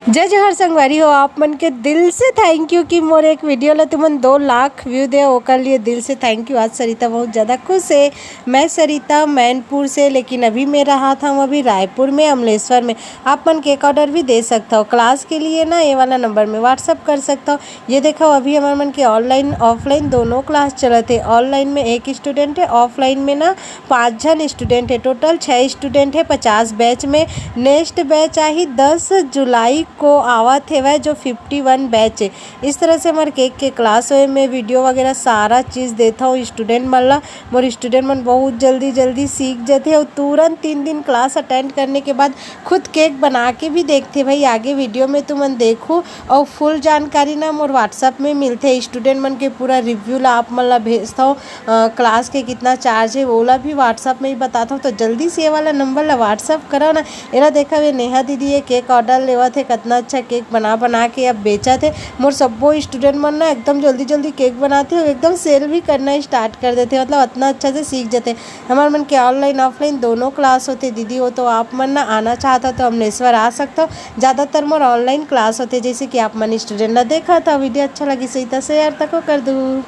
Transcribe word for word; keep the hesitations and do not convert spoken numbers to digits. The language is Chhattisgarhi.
जय जोहार संगवारी हो, आप मन के दिल से thank you कि मोर एक video ला तुमन दो लाख view दे, ओकर लिए दिल से thank you। आज सरिता बहुत ज़्यादा खुश है। मैं सरिता मैनपुर से, लेकिन अभी मैं रहा था अभी रायपुर में, अमलेश्वर में। आप मन cake order भी दे सकता हो। Class के लिए ना ये वाला number में WhatsApp कर सकता हो। ये देखो, अभी हमर मन के online offline दोनों class चलत है। Online में एक student है, offline में ना पाँच झन student है। Total छः student है पचास batch में। Next batch आही दस जुलाई को आवत हेवय, जो fifty one batch है। इस तरह से हमर cake के class होए, मैं video वगैरह सारा चीज़ देता हूँ student मन ला। मोर student मन बहुत जल्दी जल्दी सीख जथे और तुरंत तीन दिन class attend करने के बाद खुद cake बना के भी देखथे भाई। आगे video में तुमन देखू और full जानकारी ना मोर WhatsApp में मिलथे। Student मन के पूरा review ला आप मन ला भेजता हूँ। अ, class के कितना charge है, वो ला भी WhatsApp में ही बताता हूँ। तो जल्दी से ये वाला number ला WhatsApp करो ना। एला देखा, ये नेहा दीदी ये cake order लेवत है, कितना अच्छा cake बना बना के अब बेचत है। मोर सब्बो student मन ना एकदम जल्दी जल्दी cake बनाते हो, एकदम sale भी करना start कर देते, मतलब इतना अच्छा से सीख जाते। हमार मन के online offline दोनों class होते दीदी, वो तो आप मन ना आना चाहता तो अमलेश्वर आ सकता हो। ज़्यादातर मोर online class होते, जैसे कि आप मन student ला देखा था। Video अच्छा लगी सही तो share तको कर दू।